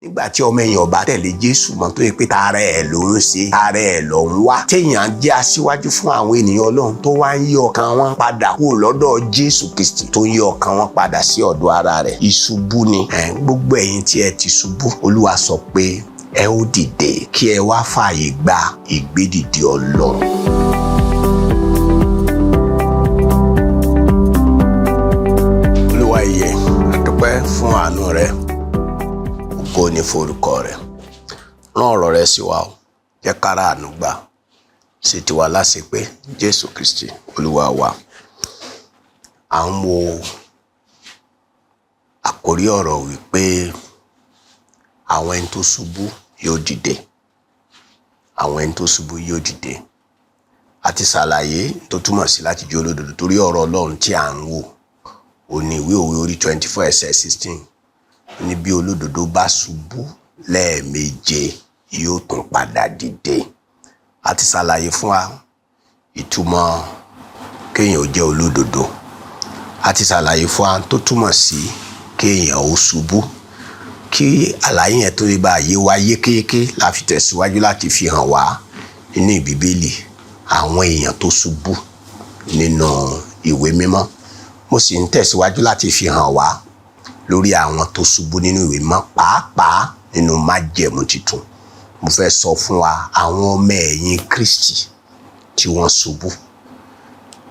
Nígbà tí ọmọ èèyàn bá tẹ̀lé Jésù mọ́, tó yẹ pé tara ẹ̀ ló ń ṣe, tara ẹ̀ ló ń wá, téèyàn jẹ́ aṣíwájú fún àwọn ènìyàn Ọlọ́run tó wá ń yí ọkàn wọn padà kúrò lọ́dọ̀ Jésù Kristi, tó ń yí ọkàn wọn padà sí ọ̀dọ̀ ara rẹ̀, ìṣubú ni. Gbogbo ẹ̀yin tí ẹ ti ṣubú, Olúwa sọ pé ẹ ó dìde kí ẹ wá fààyè gba ìgbédìde Ọlọ́run. Olúwa ìyè, a dúpẹ́ fún àánú rẹ, ògo ni forúkọ rẹ. Rán ọ̀rọ̀ rẹ sí wa o, jẹ́ kára àánú gbà sí tiwa láṣepé, Jésù Kristi Olúwa wa. À ń wo àkórí ọ̀rọ̀ wípé àwọn ẹni tó ṣubú yóò dìde, àwọn ẹni tó ṣubú yóò dìde. A ti ṣàlàyé tó túmọ̀ sí láti jẹ́ olódodo, torí ọ̀rọ̀ Ọlọ́run tí à ń wò ó ní ìwé Òwe orí 24 ẹsẹ̀ 16 ní bí olódodo bá ṣubú lẹ́ẹ̀méje, yóò tún padà dìde. A ti ṣàlàyé fún wa ìtumọ̀ kéèyàn ó jẹ́ olódodo. A ti ṣàlàyé fún wa tó túmọ̀ sí kéèyàn ó ṣubú. Kí àlàyé yẹn tó lè bá yé wa yékéyéké, la fi tẹ̀síwájú láti fi hàn wá nínú Bíbélì àwọn èèyàn tó ṣubú nínú ìwé mímọ́. Mo sì ń tẹ̀síwájú láti fi hàn wá lórí àwọn tó ṣubú nínú ìwé mímọ́, pàápàá nínú májẹ̀mú titun. Mo fẹ́ sọ fún wa àwọn ọmọ ẹ̀yìn Kristi tí wọ́n ṣubú,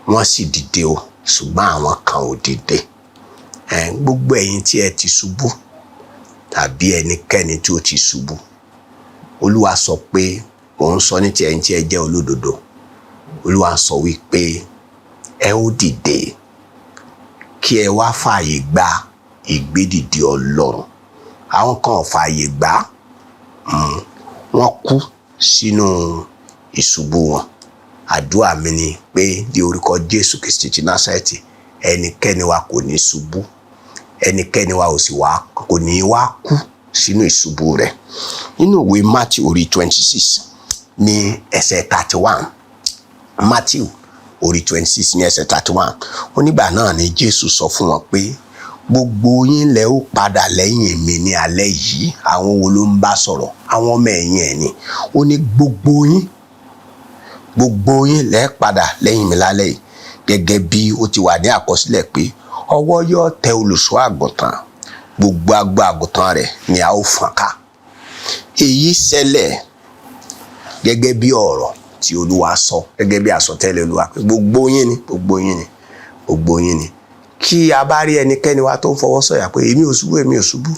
wọ́n sì dìde o, ṣùgbọ́n àwọn kan ò dìde. Gbogbo ẹ̀yin tí ẹ ti ṣubú tàbí ẹnikẹ́ni tí ó ti ṣubú, Olúwa sọ pé, òun sọ ní ti ẹ̀yin tí ẹ jẹ́ olódodo, Olúwa sọ wípé ẹ ó dìde kí ẹ wá fààyè gba ìgbédìde Ọlọ́run. Àwọn kan ò fààyè gbà, wọ́n kú sínú ìṣubú wọn. Àdúrà mi ni pé ní orúkọ Jésù Kristi ti Násárẹ́tì, ẹnikẹ́ni wa kò ní ṣubú, ẹnikẹ́ni wa ò sì wá kò ní wá kú sínú ìṣubú rẹ̀. Nínú ìwé Matthew orí 26 ní ẹsẹ̀ 31, Matthew orí 26 ní ẹsẹ̀ 31, ó nígbà náà ni Jésù sọ fún wọn pé gbogbo yín lẹ ó padà lẹ́yìn mi ní alẹ́ yìí. Àwọn wo ló ń bá sọ̀rọ̀? Àwọn ọmọ ẹ̀yìn ẹ̀ ni. Ó ní gbogbo yín, gbogbo yín lẹ padà lẹ́yìn mi lálẹ́ yìí, gẹ́gẹ́ bí ó ti wà ní àkọsílẹ̀ pé ọwọ́ yóò tẹ olùṣọ́ àgùntàn, gbogbo agbo àgùntàn rẹ̀ ni a ó fọ́n ká. Èyí ṣẹlẹ̀ gẹ́gẹ́ bí ọ̀rọ̀ tí Olúwa sọ, gẹ́gẹ́ bí àsọtẹ́lẹ̀ Olúwa pé gbogbo yín ni, gbogbo yín ni, gbogbo yín ni. Kí a bá rí ẹnikẹ́ni wa tó ń fọwọ́ sọ̀yà pé èmi ò ṣubú, èmi ò ṣubú,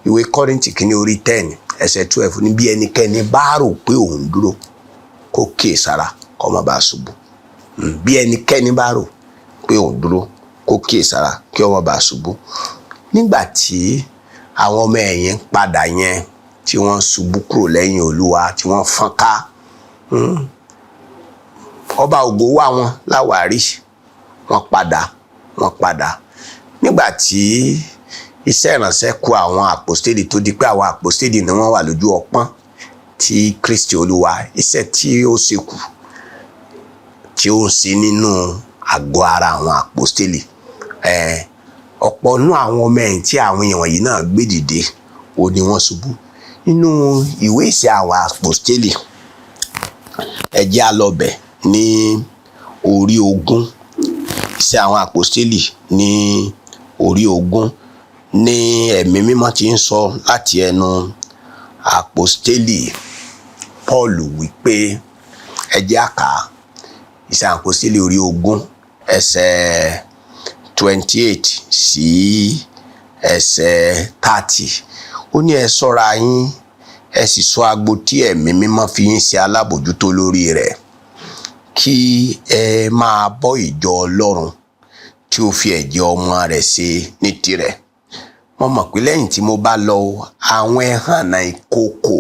ìwé Kọ́ríńtì kìíní orí 10 ẹsẹ̀ 12 ní bí ẹnikẹ́ni bá rò pé òun dúró, kó kíyè sára kó má bàa ṣubú. Bí ẹnikẹ́ni bá rò pé òun dúró, kó kíyè sára kí ó má bàa ṣubú. Nígbà tí àwọn ọmọ ẹ̀yìn padà yẹn, tí wọ́n ṣubú kúrò lẹ́yìn Olúwa, tí wọ́n fọ́n ká, ọba ògo wá wọn láwárí, wọ́n padà, wọ́n padà. Nígbà tí iṣẹ́ ìránṣẹ́ kù àwọn àpòstélì, tó di pé àwọn àpòstélì ni wọ́n wà lójú ọpọ́n tí Kristi Olúwa, iṣẹ́ tí ó ṣe kù tí ó ń ṣe nínú àgọ́ ara àwọn àpòstélì, ọ̀pọ̀ nú àwọn ọmọ ẹ̀yìn tí àwọn èèyàn wọ̀nyí náà gbé dìde, ó ní wọ́n ṣubú. Nínú ìwé ìṣe àwọn àpòstélì, ẹ jẹ́ á lọ bẹ̀ ní orí 20. Ìṣe àwọn àpòstélì ní orí 20 ní ẹ̀mí mímọ́ ti ń sọ láti ẹnu àpòstélì Paul wípé, ẹ jẹ́ á kà á. Ìṣe àwọn àpòstélì orí 20 ẹsẹ̀ 28 sí ẹsẹ̀ 30, ó ní ẹ ṣọ́ra yín, ẹ sì ṣọ́ agbo tí ẹ̀mí mímọ́ fi yín ṣe alábòjútó lórí rẹ̀, kí ẹ máa bọ́ ìjọ Ọlọ́run tí ó fi ẹ̀jẹ̀ ọmọ rẹ̀ ṣe ní tirẹ̀. Mo mọ̀ pé lẹ́yìn tí mo bá lọ, àwọn ẹhànnà ìkookò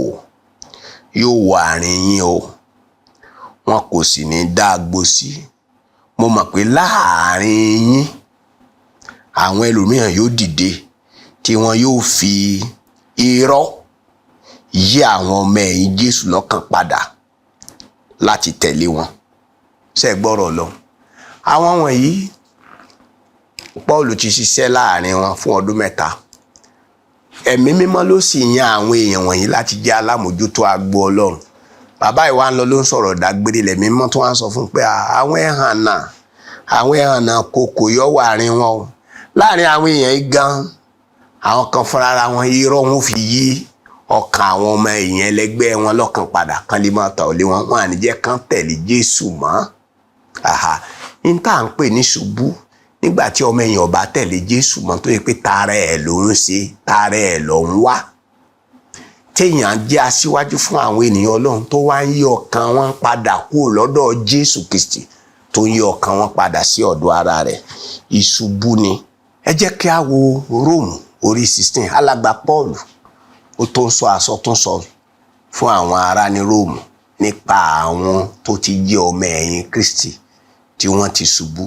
yóò wọ àárín yín o, wọn kò sì ní dá agbo sí. Mo mọ̀ pé láàárín yín àwọn ẹlòmíràn yóò dìde tí wọn yóò fi irọ́ yí àwọn ọmọ ẹ̀yìn Jésù lọ́kàn padà láti tẹ̀lé wọn. Ṣé gbọ́rọ̀ lọ? Àwọn wọ̀nyí, Paul ti ṣiṣẹ́ láàrin wọn fún ọdún 3. Ẹ̀mí Mímọ́ ló sì yan àwọn èèyàn wọ̀nyí láti jẹ́ alámòjútó agbo Ọlọ́run. Bàbá ìwà ń lọ ló ń sọ̀rọ̀ dágbére, lẹ̀mí mímọ́ tó wá ń sọ fún un pé àwọn ẹ̀hànà kòkò yọ wà àárín wọn o. Láàrin àwọn èèyàn yìí gan, àwọn kan fúnra ara wọn, irọ́ wọn fi yí ọkàn àwọn ọmọ èèyàn ẹlẹgbẹ́ wọn lọ́kàn padà, kán lè máa tọ̀ lé wọn, wọn àní jẹ́ kán tẹ̀lé Jésù mọ́. Àhà, ní tá à ń pè ní ṣubú, nígbà tí ọmọ èèyàn ọba tẹ̀lé Jésù mọ́, tó yẹ pé tara ẹ̀ ló ń ṣe, tara ẹ̀ ló ń wá, téèyàn jẹ́ aṣíwájú fún àwọn ènìyàn Ọlọ́run, tó wá ń yí ọkàn wọn padà kúrò lọ́dọ̀ Jésù Kristi, tó ń yí ọkàn wọn padà sí ọ̀dọ̀ ara rẹ̀, ìṣubú ni. Ẹ jẹ́ kí a wo Róòmù orí 16. Alàgbà Paul, ó tó ń sọ àsọ tó ń sọ fún àwọn ará ní Róòmù nípa àwọn tó ti jẹ́ ọmọ ẹ̀yìn Kristi tí wọ́n ti ṣubú,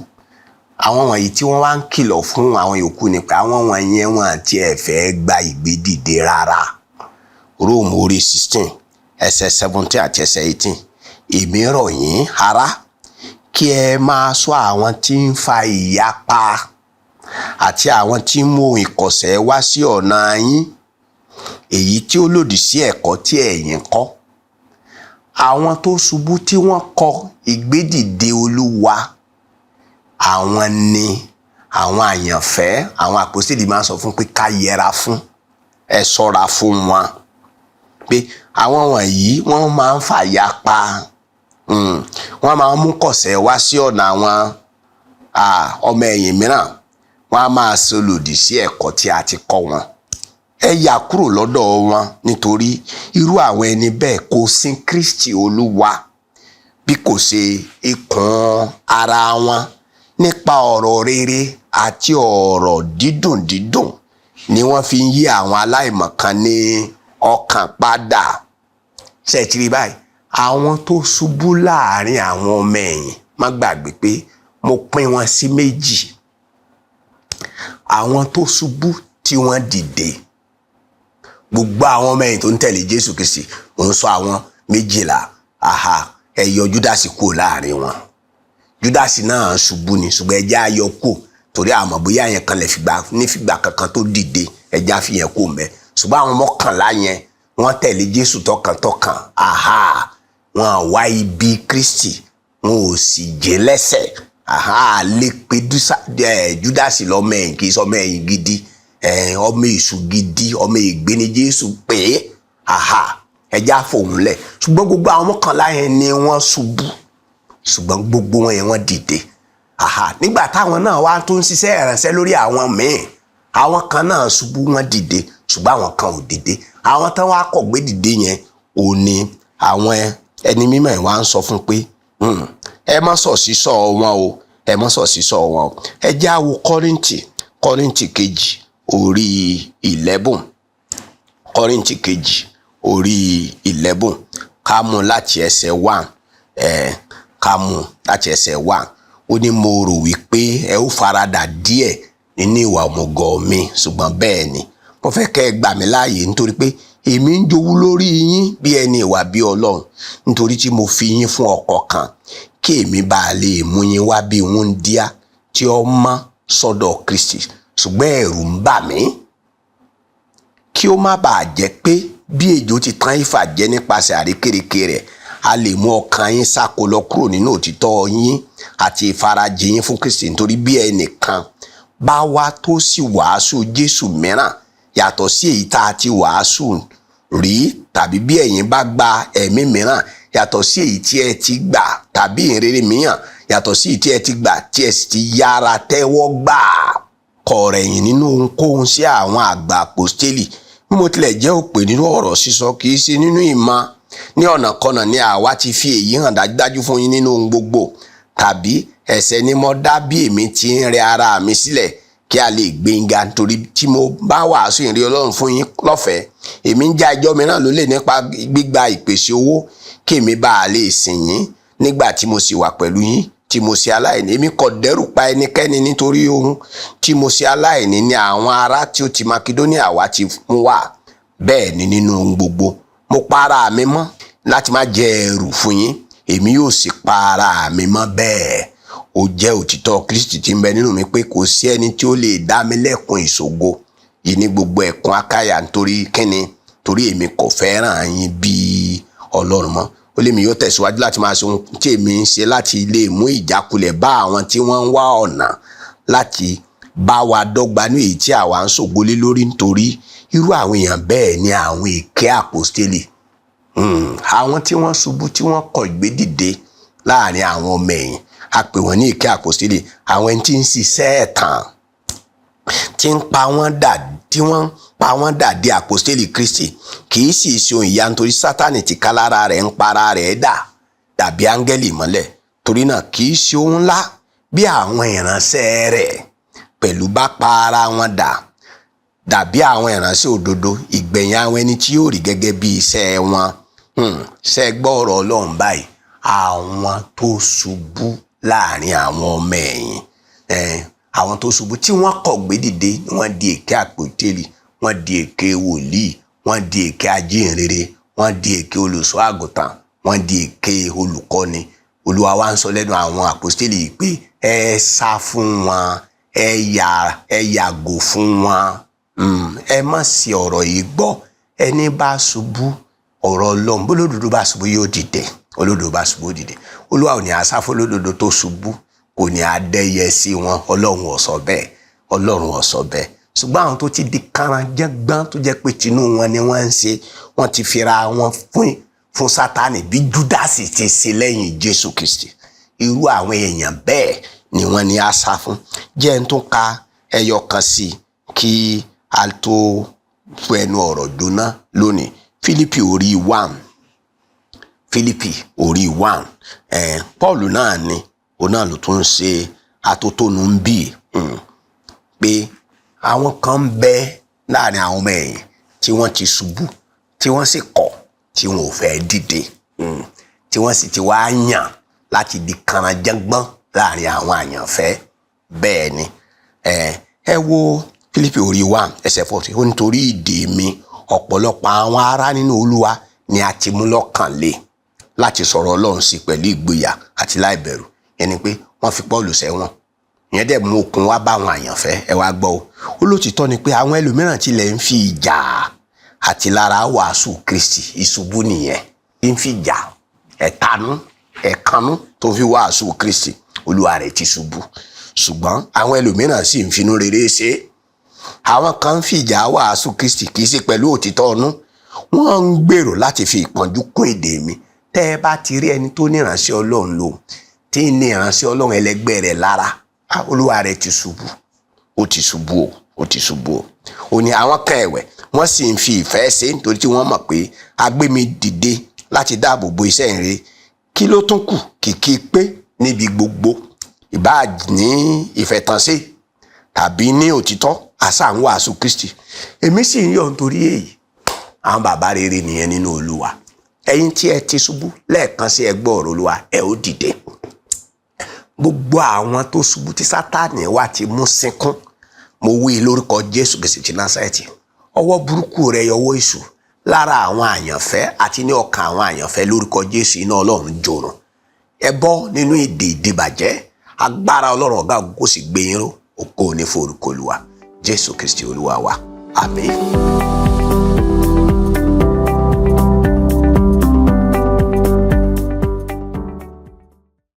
àwọn wọ̀nyí tí wọ́n wá ń kìlọ̀ fún àwọn yòókù nípa àwọn wọ̀nyẹn, wọn àti ẹ̀ fẹ́ gba ìgbédìde rárá. Róòmù orí 16, ẹsẹ̀ 17 àti ẹsẹ̀ 18: "Èmi rọ̀ yín, ará, kí ẹ máa ṣọ́ àwọn tí ń fa ìyapa àti àwọn tí ń mú ìkọ̀sẹ̀ wá sí ọ̀nà yín, èyí tí ó lòdì sí ẹ̀kọ́ tí ẹ̀yin kọ́." Àwọn tó ṣubú tí wọ́n kọ ìgbédìde Olúwa, àwọn ni àwọn àyànfẹ́, àwọn àpòsílì máa ń sọ fún pé ká yẹra fún, ẹ ṣọ́ra fún wọn, pé àwọn wọ̀nyí, wọ́n máa ń fàyà pa, wọ́n máa ń mú kọ̀sẹ̀ wá sí ọ̀nà àwọn ọmọ ẹ̀yìn mìíràn, wọ́n á máa ṣe lòdì sí ẹ̀kọ́ tí a ti kọ́ wọn. Ẹ yà kúrò lọ́dọ̀ wọn, nítorí irú àwọn ẹni bẹ́ẹ̀ kò sin Kristi Olúwa bí kò ṣe ikùn ara wọn. Nípa ọ̀rọ̀ rere àti ọ̀rọ̀ dídùn dídùn ni wọ́n fi ń yí àwọn aláìmọ̀kan ní ọkàn padà. Ṣe ti rí báyìí? Àwọn tó ṣubú láàrin àwọn ọmọ ẹ̀yìn, má gbàgbé pé mo pín wọn sí méjì: àwọn tó ṣubú tí wọ́n dìde. Gbogbo àwọn ọmọ ẹ̀yìn tó ń tẹ̀lé Jésù Kristi, mò ń sọ àwọn 12. Àhà, ẹ yọ Júdásì kúrò láàrin wọn. Júdásì náà ṣubú ni, ṣùgbọ́n ẹ jẹ́ á yọ kúrò, torí àmọ́ bóyá yẹn kan lè fìgbà nífìgbà kankan tó dìde, ẹ jẹ́ á fi yẹn kúrò mẹ́. Ṣùgbọ́n àwọn 11 yẹn, wọ́n tẹ̀lé Jésù tọkàntọkàn. Àhà, wọn wá ibi Kristi, wọn ò sì jẹ́ lẹ́sẹ̀. Àhà, lè pe Júdásì lọ́mọ ẹ̀yìn, kì í sọmọ ẹ̀yìn gidi, ọmọ èṣù gidi, ọmọ ègbé ni Jésù pé. Àhà, ẹ jẹ́ á fòun lẹ̀. Ṣùgbọ́n gbogbo àwọn 11 yẹn ni wọ́n ṣubú, ṣùgbọ́n gbogbo wọn yẹn, wọ́n dìde. Àhà, nígbà táwọn náà wá tó ń ṣiṣẹ́ ìránṣẹ́ lórí àwọn míì, àwọn kan náà ṣubú, wọ́n dìde, ṣùgbọ́n àwọn kan ò dìde. Àwọn tán wá kọ̀ gbé dìde yẹn ò ní àwọn ẹni mímọ́ ẹ̀ wá ń sọ fún pé, ẹ má sọ̀ sísọ wọn o, ẹ má sọ̀ sísọ wọn o." Ẹ jẹ́ á wo Kọ́ríńtì kejì orí 11, Kọ́ríńtì kejì orí 11, ká mú láti ẹsẹ̀ 1, ẹ̀ ká mú láti ẹsẹ̀ 1. Ó ní, "Mo rò wípé ẹ ó faradà díẹ̀ nínú ìwà òmùgọ̀ mi, ṣùgbọ́n bẹ́ẹ̀ ni mo fẹ́ kẹ́ ẹ gbà mí láàyè, nítorí pé èmi ń jowú lórí yín bí ẹni ìwà bí Ọlọ́run, nítorí tí mo fi yín fún ọkọ kan, kí èmi bá lè mú yín wá bí wúńdíá tí ó mọ́ sọ́dọ̀ Kristi. Ṣùgbọ́n ẹ̀rù ń bà mí, kí ó má bàa jẹ́ pé bí ejò ti tàn Éfà jẹ nípasẹ̀ àrékérekè rẹ̀, a lè mú ọkàn yín sáko lọ kúrò nínú òtítọ́ yín àti ìfarajìn yín fún Kristi. Nítorí bí ẹnìkan bá wá tó sì wàásù Jésù mìíràn yàtọ̀ sí èyí tá a ti wàásù rí, tàbí bí ẹ̀yin bá gba ẹ̀mí mìíràn yàtọ̀ sí èyí tí ẹ ti gbà, tàbí ìhìnrere mìíràn yàtọ̀ sí èyí tí ẹ ti gbà, tí ẹ sì ti yára tẹ́wọ́ gbà, kọ̀rẹ̀yìn nínú ohunkóhun sí àwọn àgbà àpòstélì. Bí mo tilẹ̀ jẹ́ òpè nínú ọ̀rọ̀ sísọ, kì í ṣe nínú ìmọ̀. Ní ọ̀nàkọnà ni àwa ti fi èyí hàn dájúdájú fún yín nínú ohun gbogbo. Tàbí ẹ̀ṣẹ̀ ni mo dá bí èmi ti ń rẹ ara mi sílẹ̀ kí a lè gbéga, nítorí tí mo bá wàásù ìhìnrere Ọlọ́run fún yín lọ́fẹ̀ẹ́, èmi ń já ìjọ mìíràn lólè nípa gbígba ìpèsè owó, kí èmi bá a lè sìn yín nígbà tí mo sì wà pẹ̀lú yín tí mo ṣe aláìní. Èmi kò dẹ́rù pa ẹnikẹ́ni, nítorí ohun tí mo ṣe aláìní ni àwọn ará tí ó ti Makedonia wá ti mú wá. Bẹ́ẹ̀ ni nínú ohun gbogbo mo pa ara mi mọ́ láti má jẹ́ ẹrù fún yín, èmi yóò sì pa ara mi mọ́ bẹ́ẹ̀. Ó jẹ́ òtítọ́ Kristi tí ń bẹ nínú mi pé kò sí ẹni tí ó lè dá mi lẹ́kun ìṣògo." yìí ní gbogbo ẹ̀kún Akáyà. Nítorí kíni? Torí èmi kò fẹ́ràn yín bíi Ọlọ́run mọ́. Ó lé mi yóò tẹ̀síwájú láti máa ṣe ohun tí èmi ń ṣe láti lè mú ìjákulẹ̀ bá àwọn tí wọ́n ń wá ọ̀nà láti bá wa dọ́gba ní èyí tí àwa ń ṣògbólé lórí, nítorí irú àwọn èèyàn bẹ́ẹ̀ ni àwọn èké àpòstélì. Àwọn tí wọ́n ṣubú, tí wọ́n kọ̀ ìgbé dìde láàrin àwọn ọmọ ẹ̀yìn, a pè wọ́n ní èké àpòstélì, àwọn ẹni tí ń ṣiṣẹ́ ẹ̀tàn, tí ń pa wọ́n dà, tí wọ́n pa wọ́n dà di àpòstélì Kristi. Kì í sì ṣe ohun ìyanu, torí Sátánì tìkálára rẹ̀ ń para rẹ̀ dà dàbí áńgẹ́lì ìmọ́lẹ̀. Torí náà, kì í ṣe ohun ńlá bí àwọn ìránṣẹ́ rẹ̀ pẹ̀lú bá pa ara wọn dà dàbí àwọn ìránṣẹ́ òdodo. Ìgbẹ̀yìn àwọn ẹni tí yóò rí gẹ́gẹ́ bí iṣẹ́ wọn. Ṣe gbọ́ ọ̀rọ̀ Ọlọ́run báyìí? Àwọn tó ṣubú láàrin àwọn ọmọ ẹ̀yìn, àwọn tó ṣubú tí wọ́n kọ̀ gbé dìde, wọ́n di èké àpòtélì, wọ́n di èké wòlíì, wọ́n di èké ajíhìnrere, wọ́n di èké olùṣọ́ àgùntàn, wọ́n di èké olùkọ́ni. Olúwa wa ń sọ lẹ́nu àwọn àpòstélì yìí pé ẹ sá fún wọn, ẹ yàgò fún wọn, ẹ má sì ọ̀rọ̀ yìí gbọ́. Ẹni bá ṣubú, ọ̀rọ̀ Ọlọ́run, bólódodo bá ṣubú, yóò dìde. Olódodo bá ṣubú, ó dìde. Olúwa ò ní asá fún olódodo tó ṣubú, kò ní adẹ́yẹ sí wọn. Ọlọ́run ò sọ bẹ́ẹ̀, Ọlọ́run ò sọ bẹ́ẹ̀. Ṣùgbọ́n àwọn tó ti di kànránjẹ́gbọ́n, tó jẹ́ pé tinú wọn ni wọ́n ń ṣe, wọ́n ti fira wọn fún Sátánì bí Júdásì ti ṣe lẹ́yìn Jésù Kristi, irú àwọn èèyàn bẹ́ẹ̀ ni wọ́n ní á sá fún. Jẹ́ ń tún ka ẹyọ kan sí i kí a tó fún ẹnu ọ̀rọ̀ jóná lónìí. Fílípì orí 1, Fílípì orí 1. Paul náà ni, òun náà ló tún ń ṣe atótónu ń bì pé àwọn kan ń bẹ láàrin àwọn ọmọ ẹ̀yìn tí wọ́n ti ṣubú, tí wọ́n sì kọ̀, tí wọn ò fẹ́ dìde, tí wọ́n sì ti wá yàn láti di kànáńjẹ́gbọ́n láàrin àwọn àyànfẹ́. Bẹ́ẹ̀ ni. Ẹ wo Fílípì orí 1 ẹsẹ̀ 40. Ó nítorí ìdè mi, ọ̀pọ̀lọpọ̀ àwọn ará nínú Olúwa ni a ti mú lọ́kàn le láti sọ̀rọ̀ Ọlọ́run sí pẹ̀lú ìgboyà àti láìbẹ̀rù. Ẹni pé wọ́n fi Paul sẹ́wọ̀n, ìyẹn dẹ̀ mú okun wá bá àwọn àyànfẹ́. Ẹ wá gbọ́ o. Ó lótìtọ́ ni pé àwọn ẹlòmíràn tilẹ̀ ń fi ìjà àti lára wàásù Kristi. Ìṣubú nìyẹn. Ń fi ìjà, ẹ̀tanú, ẹ̀kanú tó fi wàásù Kristi, olúwa rẹ̀ ti ṣubú. Ṣùgbọ́n àwọn ẹlòmíràn sì ń finú rere ṣe é. Àwọn kan ń fìjà wàásù Kristi, kì í ṣe pẹ̀lú òtítọ́ ọnú. Wọ́n ń gbèrò láti fi ìpọ́njú kún èdè mi. Tẹ́ ẹ bá ti rí ẹni tó ní ìránṣẹ́ Ọlọ́run lò, tí ń ní ìránṣẹ́ Ọlọ́run ẹlẹgbẹ́ rẹ̀ lára, olúwa rẹ̀ ti ṣubú, ó ti ṣubú o, ó ti ṣubú o. Ó ní àwọn kan ẹ̀wẹ̀, wọ́n sì ń fi ìfẹ́ ṣe, nítorí tí wọ́n mọ̀ pé a gbé mi dìde láti dáàbò bo iṣẹ́ ìrere. Kí ló tún kù? Kìkì pé níbi gbogbo, ìbáà ní ìfẹ̀tànṣe tàbí ní òtítọ́, àṣà ń wàásù Kristi. Èmi sì ń yọ̀ nítorí èyí. Àwọn bàbá rere nìyẹn nínú Olúwa. Ẹ̀yin tí ẹ ti ṣubú lẹ́ẹ̀kan sí, ẹ gbọ́ ọ̀rọ̀ Olúwa, ẹ ó dìde. Gbogbo àwọn tó ṣubú tí Sátánì wá ti mú sínkún, mo wí lórúkọ Jésù Kristi ti Násárẹ́tì, ọwọ́ burúkú rẹ, ọwọ́ èṣù lára àwọn àyànfẹ́ àti ní ọkàn àwọn àyànfẹ́, lórúkọ Jésù, iná Ọlọ́run jòrùn. Ẹ bọ́ nínú ìdè ìdìbàjẹ́. Agbára Ọlọ́run ọ̀gá ògo kò sì gbé yín ró. Ògo ní forúkọ Olúwa Jésù Kristi Olúwa wa. Àmín.